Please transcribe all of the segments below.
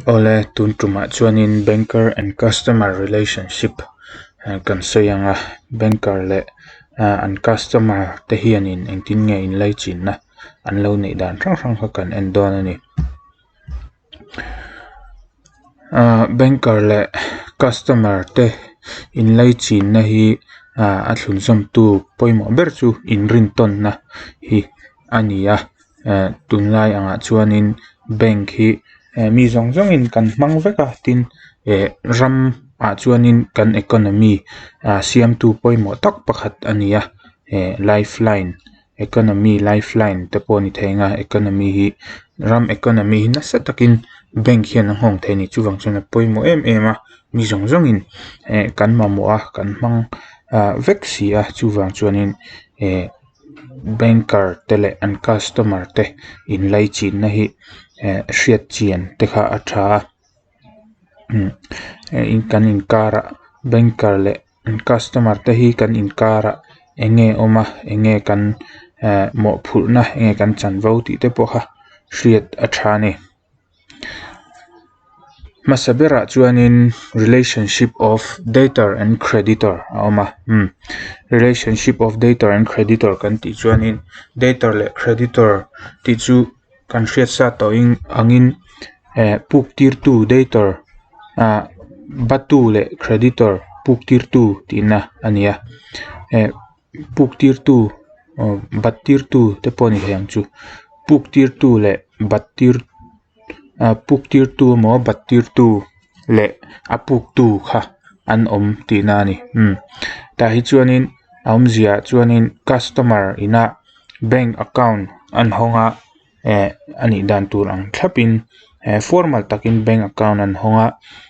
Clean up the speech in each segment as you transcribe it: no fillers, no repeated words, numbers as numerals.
Awle tun tumah chuanin banker and customer relationship kan sawi ang a banker leh an customer te hianin engtin nge inlaichinna an lo neih dan hrang hrang kha kan en dawn a ni. Ahh banker leh customer te inlaichinna hi ah a thlunzawmtu pawimawh ber chu inrintawnna hi a ni a eh tunlai angah chuanin bank hi eh mi zawng zawngin kan hmang vek a tin eh ramah chuanin kan economy ah siamtu pawimawh tak pakhat a ni a eh life line economy life line te pawh a ni thei ang a economy hi ram economy hi nasa takin bank hian a nghawng thei a ni chuvang chuan a pawimawh em em a mi zawng zawngin eh kan mamawh a kan hmang ah vek si a chuvang chuanin eh banker te leh an customer te inlaichinna hi eh hriat chian te kha a tha a umm kan inkarah banker leh an customer te hi kan inkarah eng nge awm a eng nge kan eh mawhphurhna eng nge kan chanvo tih te pawh kha hriat a tha a ni. Hmasa berah chuanin relationship of debtor and creditor a awm a umm relationship of debtor and creditor kan tih chuanin debtor leh creditor tih chu kan hriat sa tawhin angin eh puk tirtu debtor ah batu leh creditor puk tirtu tihna a ni a eh puk tirtu aw bat tirtu te pawh a ni thei ang chu puk tirtu leh bat tir ah puk tirtu emaw bat tirtu leh a puk tu kha an awm tihna a ni umm tah hi chuanin a awmzia ah chuanin customer ina bank account an hawng a eh a nih dan tur ang thlapin eh formal takin bank account an hawng a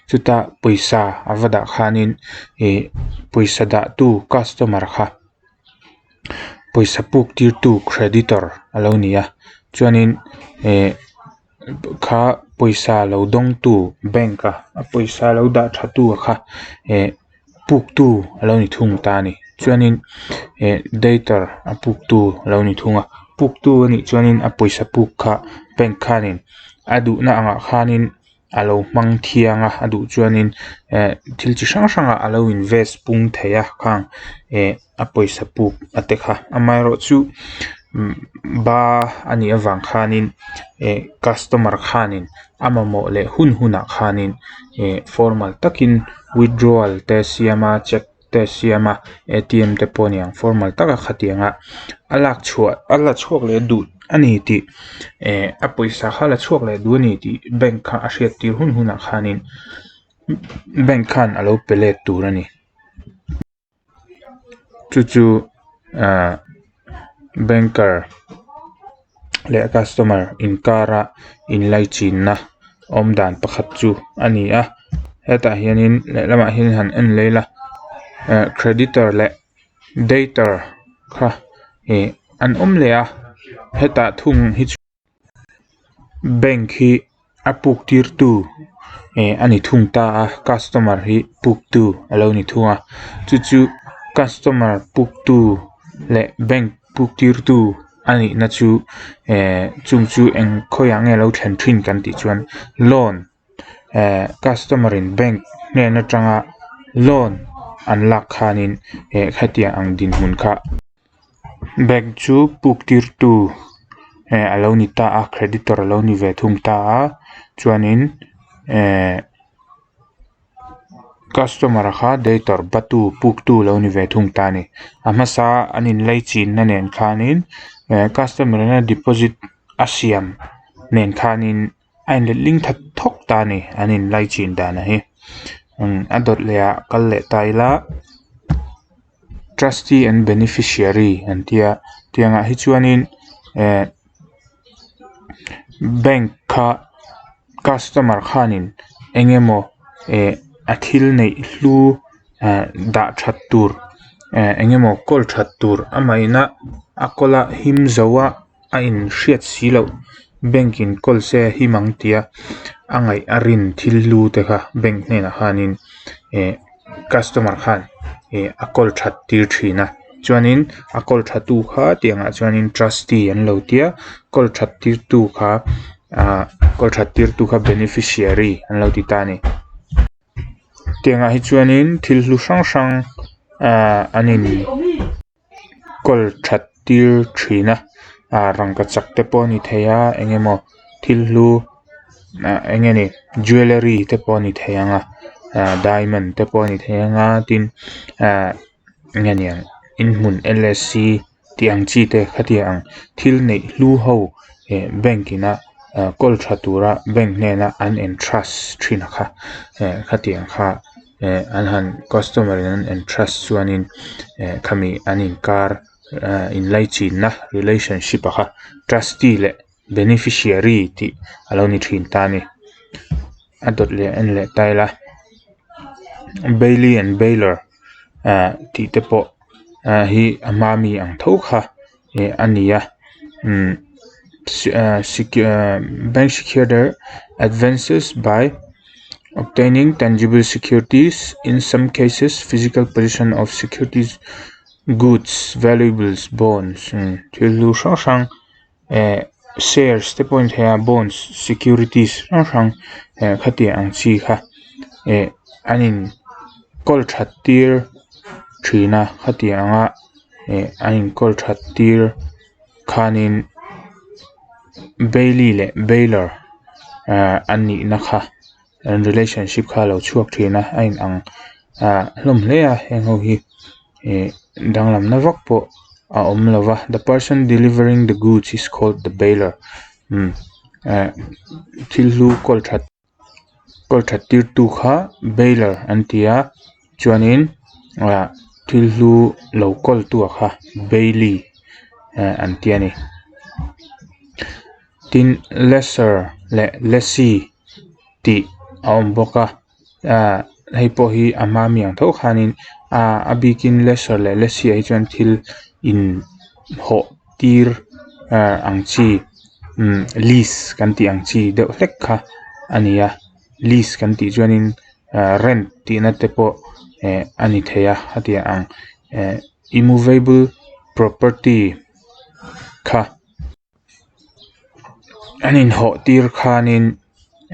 chuta pawisa a va dah khanin ih pawisa dah tu customer kha pawisa puk tir tu creditor a lo ni a chuanin eh kha pawisa lo dawng tu bank a a pawisa lo dah tha tu a kha eh puk tu a lo ni thung ta a ni chuanin eh debtor a puk tu a lo ni thung a puk tu a nih chuanin a pawisa puk kha bank khanin a duhna angah khanin a lo hmang thiang a a duh chuanin eh thil chi hrang hrangah a lo invest pung thei a khang eh a pawisa puk a te kha amaherawhchu ba a nih avang khanin eh customer khanin a mamawh leh hun hunah khanin eh formal takin withdrawal te siam a check te siam a A T M te pawh a ni ang formal taka khatianga a lak chhuah a la chhuak leh duh a ni tih eh a pawisa kha la chhuak leh duh a ni tih bank kha a hriat tir hun hunah khanin bank khan a lo pe let tur a ni. Chu chu ahh banker leh customer inkara inlaichinna awm dan pakhat chu a ni a hetah hianin lehlamah hian han en leh ila eh creditor leh debtor kha ih an awm leh a hetah thung hi chu. Bank hi a puk tirtu eh a ni thung ta a customer hi puk tu a lo ni thung a chu chu customer puk tu leh bank puk tirtu a nih na chu eh chung chu eng khawiah nge a lo thlen thin kan tih chuan loan eh customer in bank hnen atanga loan an lak khanin eh khatiang ang dinhmun kha. Bank chu puk tirtu eh a lo ni ta a creditor a lo ni ve thung ta a chuanin eh customer kha debtor batu puktu a lo ni ve thung ta a ni a hmasa an inlei chinna nen khanin eh customer ina deposit a siam nen khanin. A inletling that thawk ta a ni an inlai chin dan a hi a dawt leh ah kal leh ta ila trustee and beneficiary an tia tiang ah hi chuanin eh bank kha customer khanin eng emaw eh a thil neih hlu eh dah that tur eh eng emaw kawl that tur amah ina a kawl a him zo a. a inhriat si loh bank in kawl se a him ang tia a ngaih a rin thil hlu te kha bank hnenah khanin eh customer khan eh a kawl that tir thin a chuanin a kawl tha tu kha tiangah chuanin trustee an lo tia kawl that tir tu kha. Ahh kawl that tir tu kha beneficiary an lo ti ta a ni. Tiangah hi chuanin thil hlu hrang hrang ahh an in kawl that tir thin a ah rangkachak te pawh a ni thei a eng emaw thil hlu ah eng nge ni jewellery te pawh a ni thei ang a ah diamond te pawh a ni thei ang a tin ah eng nge niang inhmun L S C tih ang chi te khatiang ang thil neih hlu ho eh bank ina ah kawl tha tura bank hnena an entrust thin a kha eh khatiang kha eh an han customer in an entrust chuanin eh khami an inkar ah inlaichinna relationship a kha trustee leh beneficiary tih a lo ni thin ta a ni a dawt leh en leh ta ila bailey and bailor ah tih te pawh ah hi a hma mi ang tho kha eh a ni a umm bank secure advances by obtaining tangible securities in some cases physical position of securities goods valuables bonds thil hlu hrang hrang eh shares te pawh a ni thei a bonds securities hrang hrang eh khatiang ang chi kha eh an in kawl that tir thin a khatiang anga eh an in kawl that tir khanin bailey leh bailor ah an nihna kha an relationship kha a lo chhuak thin a a in ang ah hlawm hle a heng ho hi ih danglamna vak pawh a awm lo va the person delivering the goods is called the bailor umm eh thil hlu kawl that kawl that tir tu kha bailor an ti a chuanin ah thil hlu lo kawl tu a kha bailey eh an ti a ni tin lessor leh lessee tih a awm bawk a ah hei pawh hi a hma mi ang tho khanin ah a bikin lessor leh lessee ah hi chuan thil in hawh tir ah ang chi umm lease kan tih ang chi deuh hlek kha a ni a lease kan tih chuanin ah rent tihna te pawh eh a ni thei a hetiang ang eh immovable property kha. An inhawh tir khanin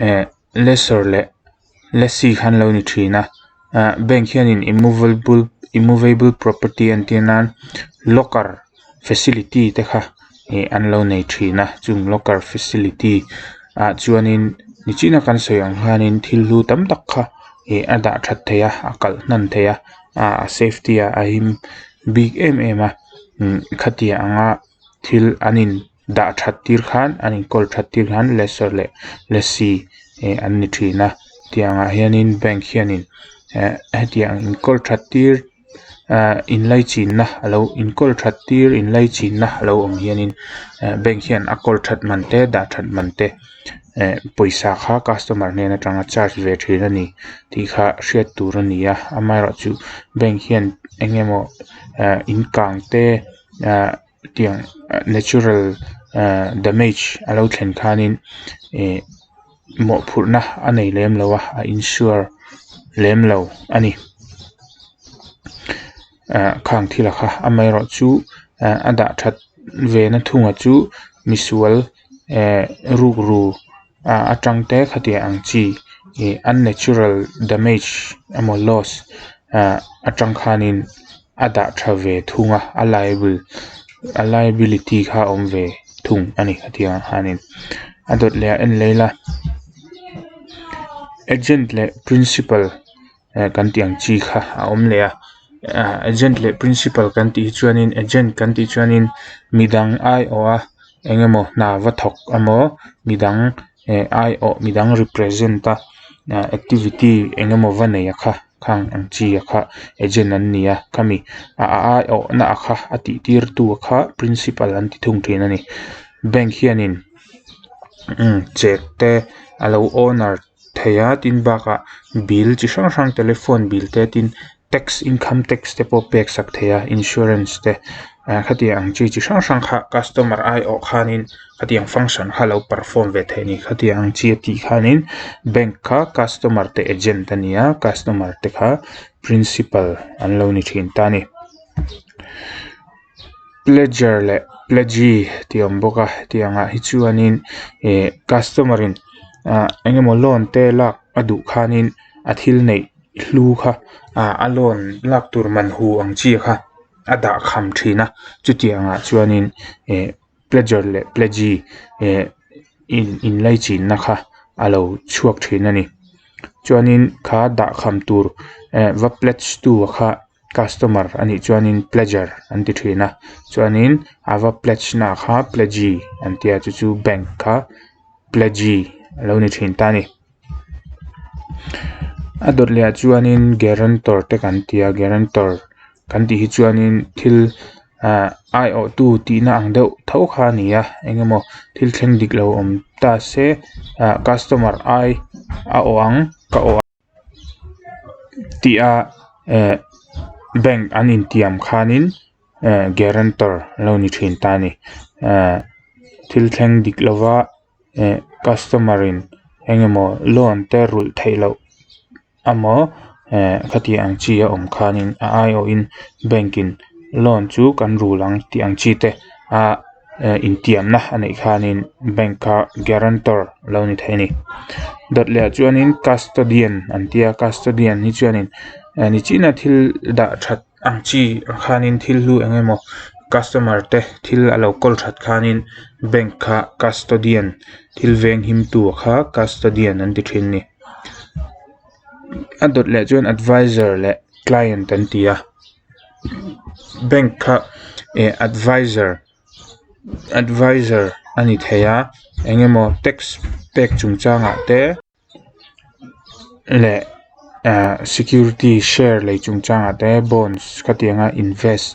eh lessor leh lessee kha an lo ni thin a ah bank hianin immovable immovable property an tih nan locker facility te kha ih an lo nei thin a chung locker facility ah chuanin nichina kan sawi ang khanin thil hlu tam tak kha ih a dah that theih a a kalh hnan theih a ah a safety a a him bik em em a umm khatiang anga. Thil an in dah that tir khan an in kawl that tir khan lessor leh lessee eh an ni thin a tiang ah hianin bank hianin eh hetiang in kawl that tir ah inlaichinna alo in kawl that tir inlaichinna alo awm hianin eh bank hian a kawl that man te dah that man te eh pawisa kha customer hnen atanga charge ve thin a ni tih kha hriat tur a ni a amaherawhchu bank hian eng emaw eh in kang te. Ah tiang natural ah damage a lo thlen khanin ih mawhphurhna a nei lem lo a a insure lem lo a ni ah khang thil a kha amaherawhchu ah a dah that ve na thunga chu misual eh rukru ah atang te khatiang ang chi ih unnatural damage emaw loss ah atang khanin a dah tha ve thung a a liable a liability kha a awm ve thung a ni hetiang ah khanin a dawt leh ah en leh ila agent leh principal eh kan tih ang chi kha a awm leh a ah agent leh principal kan tih hi chuanin agent kan tih chuanin midang aiawh a eng emaw hna va thawk emaw midang eh aiawh midang represent a ah activity eng emaw va nei a kha khang ang chi a kha agent an ni a khami a aiawh na a kha a tih tir tu a kha principal an ti thung thin a ni bank hianin umm cheque te a lo owner thei a tin bakah bill chi hrang hrang telephone bill te tin tax income tax te pawh pek sak thei a insurance te ah khatiang ang chi chi hrang hrang kha customer aiawh khanin khatiang function kha lo perform ve thei a ni khatiang ang chi a tih khanin bank kha customer te agent a ni a customer te kha principal an lo ni thin ta a ni pledger leh. pledgee tih a awm bawk a hetiang ah hi chuanin ih customer in ah eng emaw loan te lak a duh khanin a thil neih hlu kha ah a loan lak tur man hu ang chi kha a dah kham thin a chutiang ah chuanin ih pledger leh pledgee ih in inlaichinna kha a lo chhuak thin a ni chuanin kha dah kham tur eh va pledge tu kha customer a nih chuanin pledger an ti thin a chuanin a va pledge na kha pledgee an tia chu chu bank kha pledgee a lo ni thin ta a ni. A dawt leh ah chuanin guarantor te kan ti a guarantor kan tih hi chuanin thil ah aiawh tu tihna ang deuh tho kha a ni a eng emaw thil thleng dik lo awm ta se ah customer ai a awh ang ka awh tih a eh bank an intiam khanin eh guarantor a lo ni thin ta a ni eh thil thleng dik lova eh customer in eng emaw loan te rulh theih loh emaw eh khatiang ang chi a awm khanin a aiawhin bank in loan chu kan rul ang tih ang chi te ah intiamna a neih khanin bank kha guarantor a lo ni thei a ni. Dawt leh ah chuanin custodian an tia custodian hi chuanin nichina thil dah that ang chi ang khanin thil hlu eng emaw customer te thil a lo kawl that khanin bank kha custodian thil veng him tu kha custodian an ti thin a ni. A dawt leh chuan advisor leh client an ti a bank kha eh advisor advisor a ni thei a eng emaw tax pek chungchangah te leh ah security share lei chungchangah te bonds khatianga invest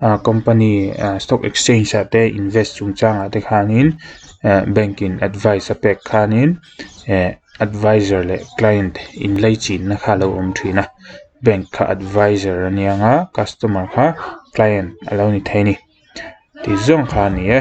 ah company ah stock exchange ah te invest chungchangah te khanin eh bank in advice a pek khanin eh advisor leh client inlaichinna kha a lo awm thin a bank kha advisor a nia nga customer kha client a lo ni thei a ni tih zawng kha a ni e.